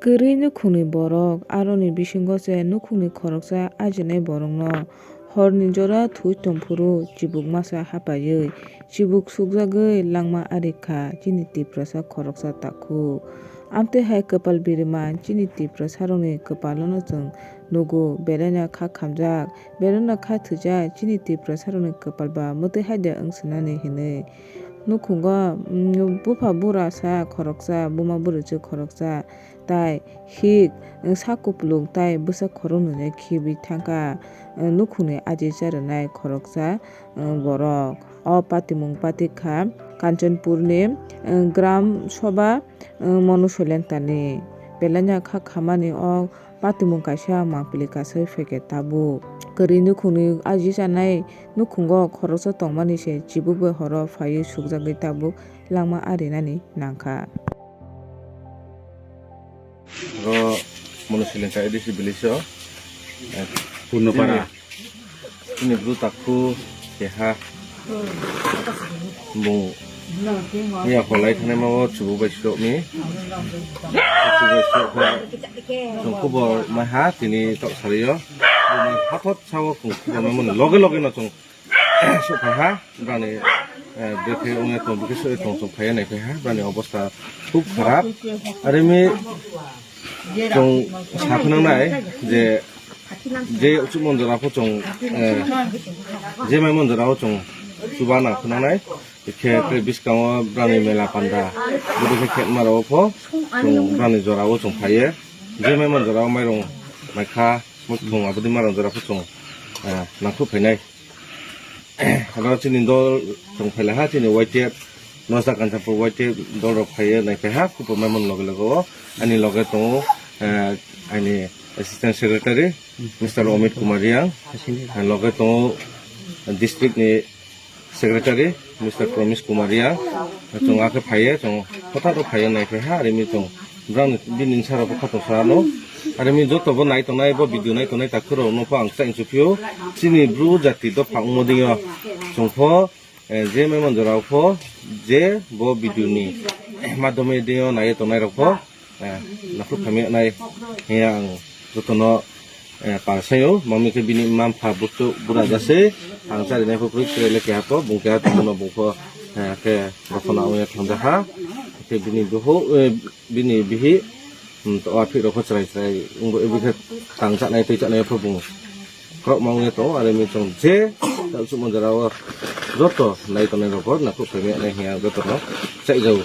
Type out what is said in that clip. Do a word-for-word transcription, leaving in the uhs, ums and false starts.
Kwrwi nukhungni borok, aroni bisingo se nukhungni khoroksa ajinai borokno horni jora thwi tongphuru chibuk masa hapaiwi, chibuk sukjagwi langma ari kha chini Tiprasa khoroksa takhuk. Amtwi hai kwpal birima chini Tiprasarokni kwpalono chwng nugo, belaino kha khamjak, belaino kha thwijak chini Tiprasarokni kwpal ba mwtwi haida wng swnani hinwi. Nukhungo, mm, bupha burasa khoroksa, buma bwrwichwk khoroksa, tai hik, mm, sak kupulung tai bwsa khoroknwi khibi thangkha, mm, nukhungni aji charwnai khoroksa, mm, borok. O patimung patikha Kanchanpurni, mm, Gram Sabha, mm, Monusolentani. Belaino kha khamani o patimung kaisa mangpili kasai phaikhe tabuk. Kwrwi nukhungni aji chanai nukhungo khoroksa tongmani se chibuk bai horo phaiwi sukjagwi tabuk langma arinani nangkha. Oro Monusolenta A D C village o, eh, Purnopara. Chini, chini bru takhu keha bung ya holai thane ma o chubu bai sok ni. Chubu bai sok kha chwng khubor mai ha tini tok sari o. Buma hathot sao khung khubor mai mani loge loge no chwng sok phai ha, brani, eh, bwkhe wngya tong, bwkhe soi tong, tong phaiya nai phai ha, brani obostha khub kharap. Arimi chwng sa phwnang nai je, je uchu monjora pho chwng, eh, je mai monjora o chwng chuba nang phwnang nai, bwkhe tei bwskango brani mela panda, bwkhe khe maro pho chwng brani jora o chwng phaiye, je mai monjora o mairung mai kha, muthung aboni marang jora pho chwng, eh, nangkuk phainai. Aro chini dol tong phai ha, chini Y T F, North Kanchanpur Y T F dol rok phaiye nai phai ha, khubor mai mani loge loge o. Ani loge tongo, eh, ani Assistant Secretary, Mister Omit Kumar Riang, ani loge tongo district ni Secretary, Mister Promise Kumar Riang, chwng akhe phaiye, chwng hothato phaiye nai phai ha, arimi chwng brang bini sara bo khatung sano, arimi joto bo nai tongnai, bo video nai tongnai takhurok no pho ang chai chukphio, chini bru jati dopha wngmo dingyo, chwng pho, eh, je mai monjora pho, je bo video ni madhyome dingyo nai tongnai rok pho, eh, nakhuk khamya nai hiya ang jotono, eh, pal sayo, mami khe bini mma mpha bwswk bura jase, ang charinai pho kwrwi kwrwi le keha pho, bung keha tongmano bung pho, eh, khe rophona wngya thangjakha, khe bini buhu, eh, bini bihi, hmm, to aphik rok pho chwrai chwrai wngbo, ebo khe tang chanai twi chanai pho bung khorokma wngya tongo, arimi chwng je, ta chukmon jora o joto nai tongnai rok pho nakhuk khamya nai hiya jotono chaijao.